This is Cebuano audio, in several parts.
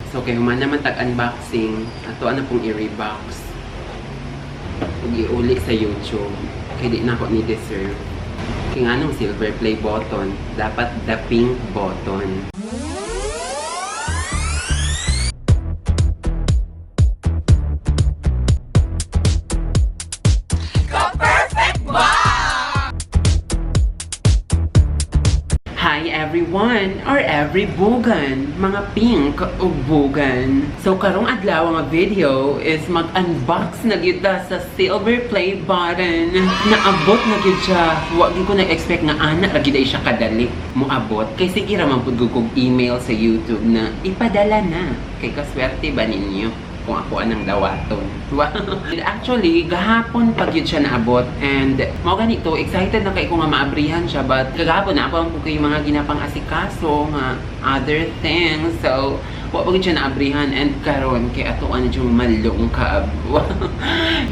So kay human naman tag unboxing, ato na pong i-rebox. Ug iuli sa YouTube. Kay di na ako ni deserve. Kay nganong silver play button, dapat the pink button. Hi everyone or every bugan, mga pink o bugan. So karong adlaw nga video is mag-unbox na gyud ta sa silver play button. Naabot na gyud siya. Wa gyud ko nag-expect nga ana ra gyud ay siya kadali moabot. Kay sige ra man pud gud kog email sa YouTube na ipadala na. Kay kaswerte ba ninyo kung ako anang dawaton? Wow. And actually, gahapon pag yun siya naabot and mao ganito, excited na kay ko nga maabrihan siya, but kagahapon na ako ang kay mga ginapang asikaso nga other things. So, wa pa gyud siya naabrihan and karon kay ato ano yung malung kaab.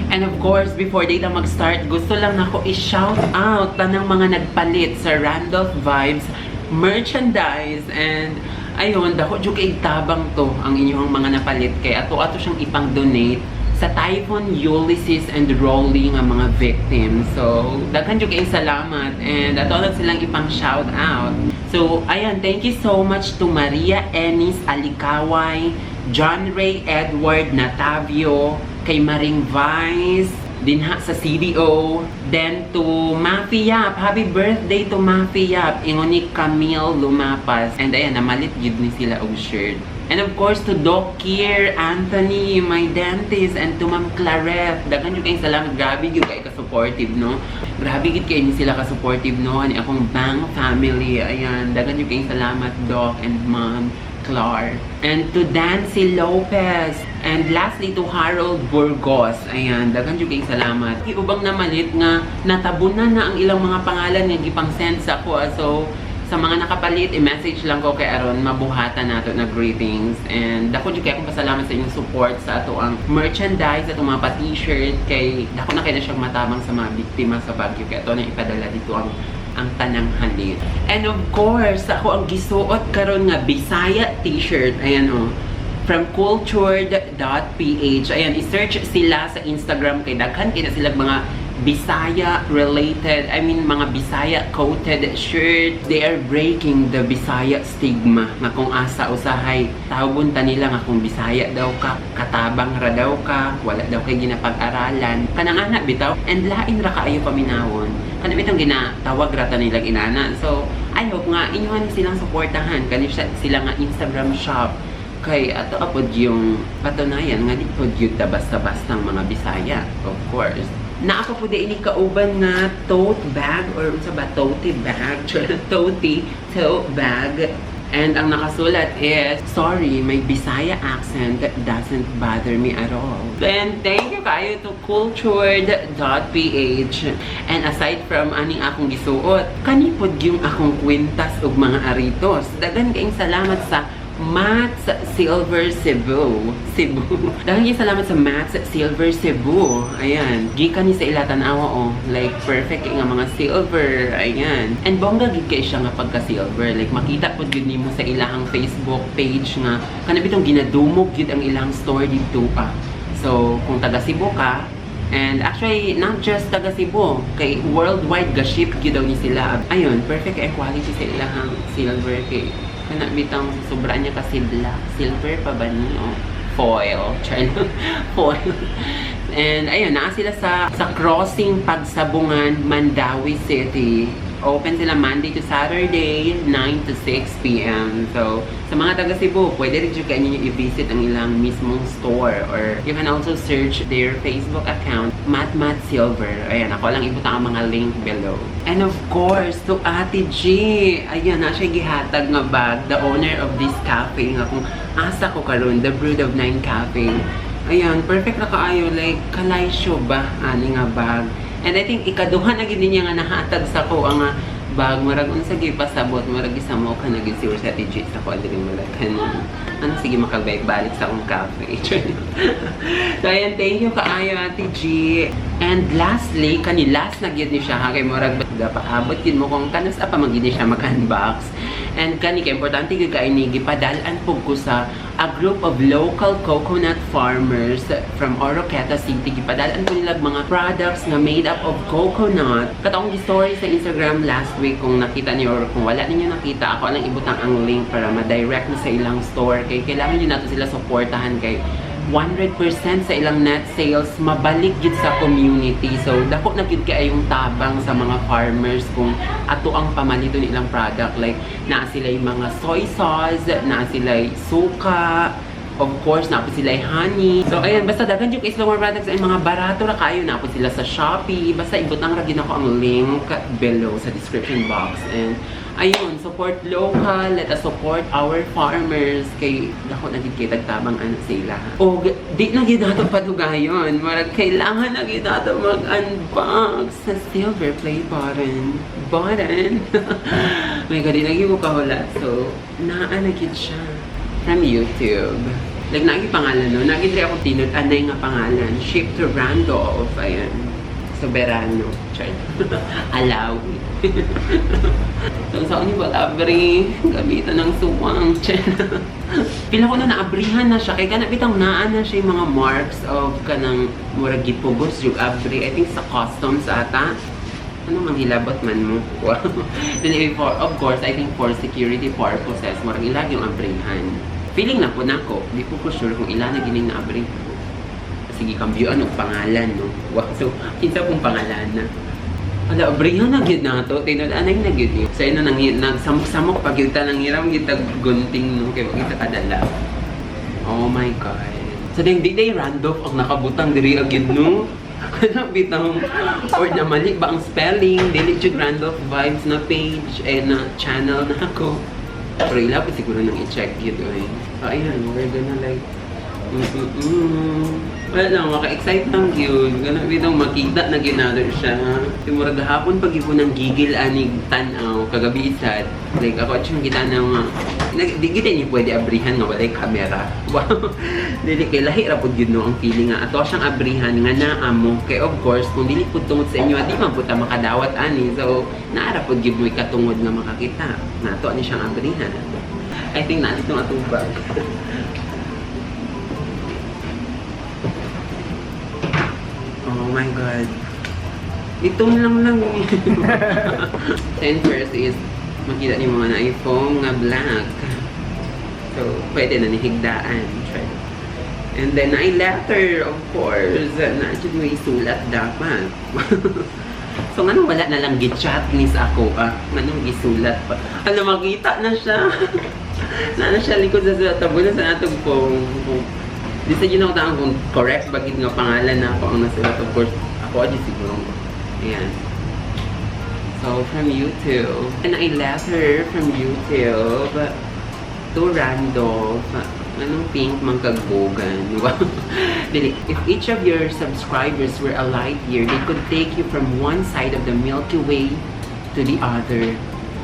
And of course, before day ta mag-start, gusto lang nako i-shout out tanang mga nagpalit sa Randolph Vibes merchandise and ayun, dako jud kay tabang to ang inyong mga napalit kay ato ato siyang ipang-donate sa Typhoon Ulysses and Rolly nga mga victims. So, daghan jud kay salamat and ato lang silang ipang shout out. So, ayan, thank you so much to Maria Ennis Alikaway, John Ray Edward Natavio, kay Maring Vice, dinha sa CDO, then to Mafia, happy birthday to Mafia, ingon ni Camille Lumapas, and ayan, namalit gyud ni sila og shirt. And of course, to Doc Kier, Anthony, my dentist, and to Ma'am Clareth. Daghan jud kayong salamat. Grabe gyud kay ka-supportive, no? Grabe gyud kay ni sila ka-supportive, no? Ani akong Bang family. Ayan, daghan jud kayong salamat, Doc and Ma'am Clar. And to Dancy Lopez. And lastly, to Harold Burgos. Ayan, daghan jud kayong salamat. Ubang namalit nga natabunan na ang ilang mga pangalan nga gipang-send sa ako, ah. So, sa mga nakapalit, i-message lang ko kay aron mabuhatan nato na greetings. And dako jud kay akong pasalamat sa inyong support sa ato ang merchandise, atong mga pa-t-shirt kay dako na kay na siyang matabang sa mga biktima sa bagyo kay ato na ipadala dito ang tanang halin. And of course, ako ang gisuot karon nga Bisaya t-shirt. Ayan oh. From cultured.ph. Ayan, i-search sila sa Instagram kay daghan kay na sila mga Bisaya related, I mean mga Bisaya coated shirt. They are breaking the Bisaya stigma nga kung asa usahay tawgon ta nila nga kung Bisaya daw ka, katabang ra daw ka, wala daw kay ginapag-aralan. Kanang ana bitaw and lain ra kaayo paminawon. Kanang bitong ginatawag ra ta nilang inana. So, I hope nga inyuhan silang suportahan kani sila nga Instagram shop kay ato apod yung patunayan nga di pod gyud ta basta-basta ang mga Bisaya, of course. Naa pa pod ini kauban nga tote bag or unsa ba, tote bag, tote tote bag. And ang nakasulat is, "Sorry, my Bisaya accent doesn't bother me at all." And thank you kayo to cultured.ph. And aside from aning akong gisuot, kanipod yung akong kwintas ug mga aritos. Daghan kayong salamat sa Mats Silver Cebu. Cebu. Daghan kayong salamat sa Mats Silver Cebu. Ayan. Gikan ni sa ila tan-awa oh. Like perfect kay nga mga silver. Ayan. And bongga gid kay siya nga pagka silver. Like makita pud gyud nimo sa ilahang Facebook page nga kana bitong ginadumog gyud ang ilang store didto pa. So, kung taga Cebu ka, and actually, not just taga Cebu, kay worldwide ga-ship gyud daw ni sila. Ayun, perfect kay quality sa ilahang silver kay kana bitang sobra niya kasi black. Silver pa ba ni? Oh, foil. Char, foil. And ayun, naa sila sa Crossing Pagsabungan, Mandaue City. Open sila Monday to Saturday, 9 to 6 p.m. So, sa mga taga Cebu, pwede rin kayo ninyo i-visit ang ilang mismong store or you can also search their Facebook account, Mat Mat Silver. Ayan, ako lang ibutang ang mga link below. And of course, to Ate G. Ayan, na siya gihatag nga bag, the owner of this cafe nga kung asa ko karon, the Brood of Nine Cafe. Ayan, perfect na kaayo. Like, kalaysyo ba ani nga bag? And I think ikaduha na gid niya nga nahatag sa ko ang bag. Murag unsa gyud pasabot, murag isa mo ka na gid siguro sa Ate G sa ko diri malakan. Ano sige makabalik-balik sa akong cafe. So ayan, thank you kaayo, Ate G. And lastly, kani last na gyud ni siya ha kay murag dapat abot gid mo kung kanus pa man gid ni siya mag-unbox. And kani kay importante gyud kay ni gipadal-an pud ko sa a group of local coconut farmers from Oroquieta City. Gipadal-an ko nila mga products nga made up of coconut. Katong story sa Instagram last week, kung nakita niyo or kung wala ninyo nakita, ako lang ibutang ang link para ma-direct na sa ilang store kay kailangan yun nato sila suportahan kay 100% sa ilang net sales mabalik gyud sa community. So dako na gyud kaayong tabang sa mga farmers kung ato ang pamaliton ilang product. Like naa sila yung mga soy sauce, naa sila suka, of course, naa po sila honey. So, ayan, basta daghan yung sila mga products ay mga barato ra kayo. Naa po sila sa Shopee. Basta ibutang ra gyud ako ang link below sa description box. And, ayun, support local. Let us support our farmers. Kay, dako na gid kay tagtabang ano sila. O, di na gid nato padugayon. Marag kailangan na gid nato mag-unbox sa silver play button. Button. My God, di na gyud ko kahula. So, naa na gid siya from YouTube. Like, nagi pangalan, no? Nagi diri akong tinud, anay nga pangalan. Ship to Randolph. Ayan. Soberano. Char. Alawi. So, sa niyo ba, abri? Gamitan ng suwang. Char. Pila ko na naabrihan na siya. Kay kana bitang naa na siya yung mga marks of kanang murag gipugos yung abri. I think sa customs ata. Ano mang hilabot man mo? Wow. Then, eh, for, of course, I think for security purposes, murag ilag yung abrihan. Feeling na po nako, di po ko sure kung ila na gining na abrihan. Sige, kambyuan og pangalan, no? Wow. So, kinsa pong pangalan na? Ala, abrihan na gyud na to. Tinud anay na gyud ni. Sa ino nang nagsamok-samok pag gyud ta nang hiram gyud tag gunting, no, kay wa kita kadala. Oh my God. So ding di day Randolph ang nakabutang diri agid, no. Ano bitaw or namali ba ang spelling? Dili jud Randolph Vibes na page eh na channel na ako. Pero ila pa siguro nang i-check yun eh. So ayun, we're gonna like Wala lang, maka-excite lang yun. Ganun bitaw makita na ginado siya. Murag hapon pag ko ng gigil anig tanaw, kagabi isad. Like ako at yung kita na nga, di kita niyo pwede abrihan nga walay camera. Wow. Dili kay lahi ra pud yun, no, ang feeling nga ato siyang abrihan nga naa mo. Kay of course, kung dili pud tungod sa inyo, di man pud ta makadawat ani. So, naara pud gyud mo'y katungod nga makakita. Na ato ni siyang abrihan. I think na itong atubag. Oh my God. Ito lang lang. And first is, makita niyo mga na iPhone nga black. So, pwede na ni higdaan. Try. And then, ay letter, of course. Na may sulat dapat. So, nga wala na lang gi-chat ni sa ako, ah. Nganong gisulat pa? Ano, makita na siya. Na siya likod sa sulat. Tabo na sa atong phone. Di sa yun ako taong kung correct ba gid nga pangalan na ako ang nasulat. Of course, ako adi siguro. Ayan. So, from YouTube. And a letter from YouTube to Randolph. Anong pink man kagbogan? Wow. Dili, if each of your subscribers were a light year, they could take you from one side of the Milky Way to the other.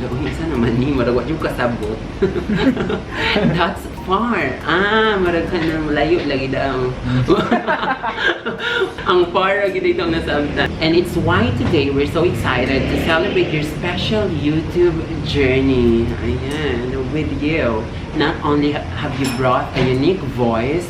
Uy, isa naman ni, marag wa yung kasabot. That's far. Ah, marag ka ng layo lagi daw. Ang far lagi dito ang nasabtan. And it's why today we're so excited to celebrate your special YouTube journey. Ayan, with you. Not only have you brought a unique voice,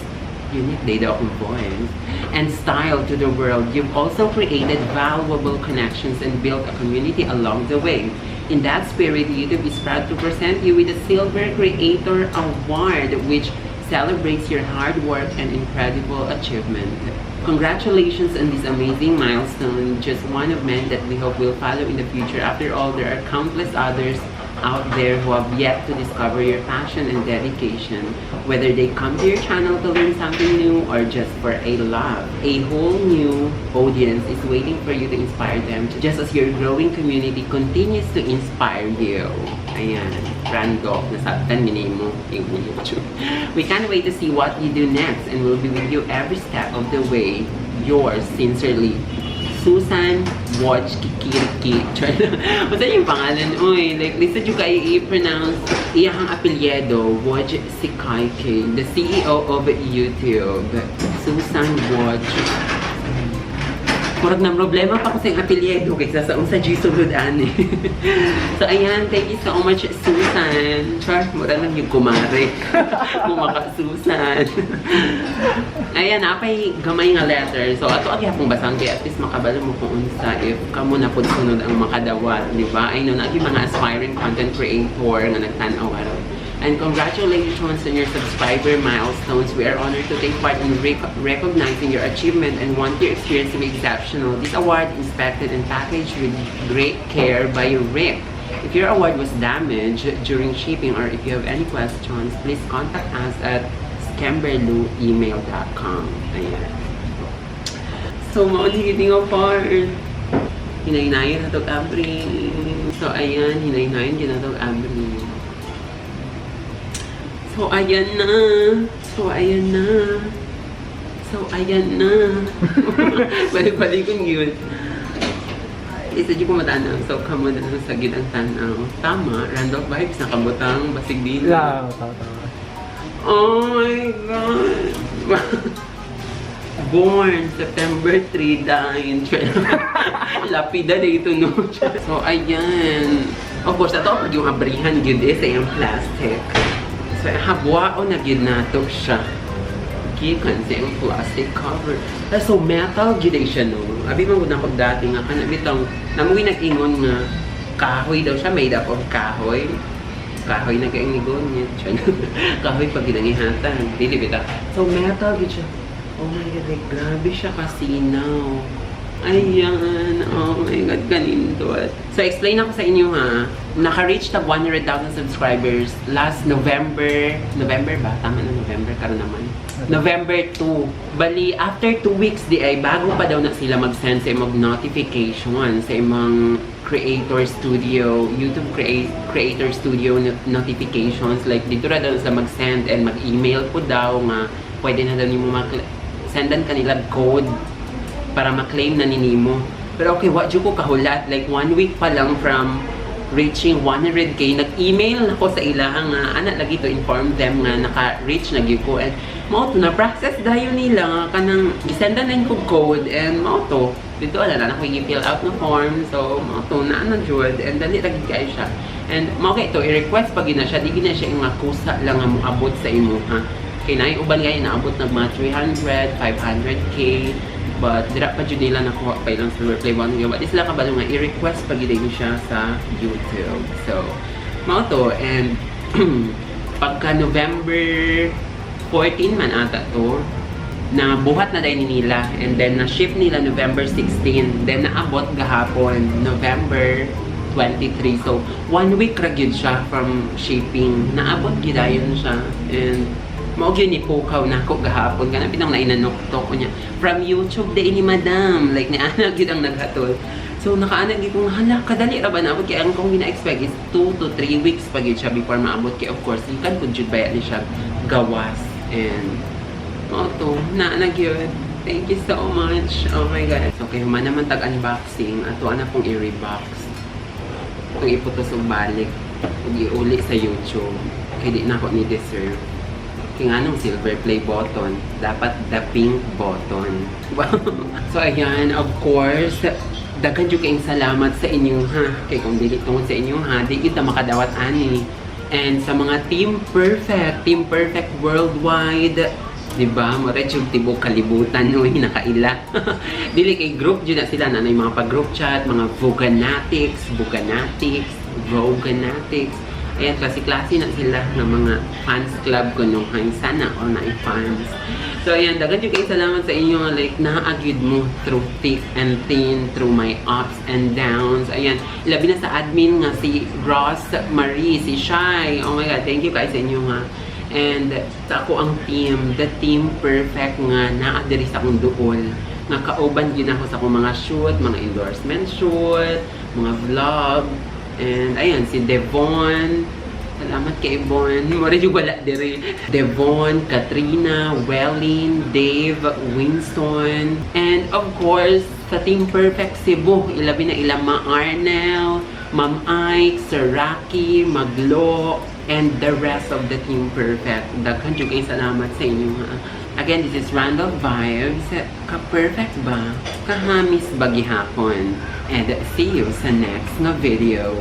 unique day daw akong voice, and style to the world, you've also created valuable connections and built a community along the way. In that spirit, YouTube is proud to present you with the Silver Creator Award, which celebrates your hard work and incredible achievement. Congratulations on this amazing milestone, just one of many that we hope will follow in the future. After all, there are countless others out there who have yet to discover your passion and dedication, whether they come to your channel to learn something new or just for a laugh. A whole new audience is waiting for you to inspire them, just as your growing community continues to inspire you. Ayan, Randolph, nasabtan ni mo yung YouTube. We can't wait to see what you do next and we'll be with you every step of the way. Yours sincerely, Susan Watch Kikiriki. Basta yung pangalan, uy. Like, lisod yung kayo i-pronounce iyahang apelyido, Watch Sikaike, the CEO of YouTube. Susan Watch. Murag na problema pa ko sa iyang apelyido kaysa sa unsa G sulod ani. So ayan, thank you so much, Susan. Char, mura lang yung kumare. Mumaka Susan. Ayan, napay gamay nga letter. So ato agi hapong basang kay at least makabalo mo kung unsa if kamo na pud sunod ang makadawat, di ba? Ay no, naagi mga aspiring content creator nga nagtan-aw karon. And congratulations on your subscriber milestones. We are honored to take part in recognizing your achievement and want your experience to be exceptional. This award inspected and packaged with great care by Rick. If your award was damaged during shipping or if you have any questions, please contact us at scamberluemail.com. Ayan. So, mao ni nga part. Hinay-hinayon na itong abri. So, ayan, hinay-hinayon din na itong abri. So, ayan na. So, ayan na. So, ayan na. Balik-balikon yun. Isa di ko matanaw. So, kamo na lang sa gid ang tanaw. Tama, Randolph vibes na kabutang. Basig dili. Yeah, tama, tama. Oh my God! Born September 3, dying. Lapida na ito, no? So, ayan. Of course, ato pag yung abrihan gyud eh sa iyang plastic. So, habwao na gyud nato siya. Gikan sa iyang plastic cover. Ah, so, metal gyud eh siya, no? Abi man gud na pagdati nga kana bitong namuwi nag-ingon nga kahoy daw siya, made up of kahoy. Kahoy na kayong nigon niya. Kahoy pag ginangihatan. Dili bita. So, metal gyud siya. Oh my God, like, grabe siya kasinaw. Ayan. Oh my God, kanindot. So, explain ako sa inyo ha. Naka-reach tag 100,000 subscribers last November. November ba? Tama na November. Karon naman. November 2. Bali, after 2 weeks di ay, bago pa daw na sila mag-send sa imong notification, sa imong creator studio, YouTube creator studio notifications. Like, dito ra daw sila mag-send and mag-email po daw nga pwede na daw nimo sendan kanila code para ma-claim na ninimo. Pero okay, wa jud ko kahulat. Like, one week pa lang from reaching 100K, nag-email na ko sa ilaha nga, ana lagi to inform them nga naka-reach na gyud ko. And mao to, na-process dayon nila nga kanang gisendan na ko code and mao to. Dito wala na ako i-fill out na form. So, mao to na ano jud and dali ra gid kaayo siya. And mao kay to i-request pag gina siya, di gina siya yung nga kusa lang nga moabot sa imo ha. Kay naay uban gay naabot nag mga 300, 500K, but dira pa jud nila nakuha pa ilang silver play button. But di sila kabalo nga i-request pag gid siya sa YouTube. So, mao to and pagka November 14 man ata to, na buhat na dahil nila and then na-ship nila November 16, then naabot gahapon November 23. So one week ra gyud siya from shipping, naabot gyud dayon siya and mao gyud ni pukaw nako gahapon kana bitang nainanuktok ko niya from YouTube day ni madam, like ni ana gyud ang naghatol. So nakaana gyud kong hala, kadali ra ba naabot, kay ang kong gina-expect is 2 to 3 weeks pa gyud siya before maabot, kay of course you can pud jud bayad ni siya gawas and mao to, na na gyud. Thank you so much. Oh my God. So, kay human naman tag-unboxing, ato na pong i-rebox. Kung iputos og balik, ug iuli sa YouTube. Kay di na ako ni deserve. Kay nga nung silver play button, dapat the pink button. Wow. So, ayan, of course, daghan jud kayong salamat sa inyo ha. Kay kung dili tungod sa inyo ha, di kita makadawat ani. And sa mga Team Perfect, Team Perfect Worldwide, di ba? Mura jud tibok kalibutan no nakaila. Dili kay group jud na sila na mga pag-group chat, mga Voganatics, Buganatics, Voganatics. Ayan, klase-klase na sila ng mga fans club ko nung hay sana all na fans. So ayan, daghan jud kay salamat sa inyo, like naagyud mo through thick and thin, through my ups and downs. Ayan, labi na sa admin nga si Ross Marie, si Shai. Oh my God, thank you guys sa inyo nga. And sa ako ang team, the Team Perfect nga naa diri sa akong duol. Nga kauban gyud ako sa akong mga shoot, mga endorsement shoot, mga vlog. And ayan, si Devon. Salamat kay Devon. Mura yung wala diri. Devon, Katrina, Wellin, Dave, Winston, and of course, sa Team Perfect Cebu, ilabi na ilang Ma Arnel, Ma'am Ike, Sir Rocky, Maglo, And the rest of the Team Perfect. Daghan jud kay salamat sa inyo ha. Again, this is Randall Vibes. Ka-perfect ba? Kahamis ba gihapon? And see you sa next nga video.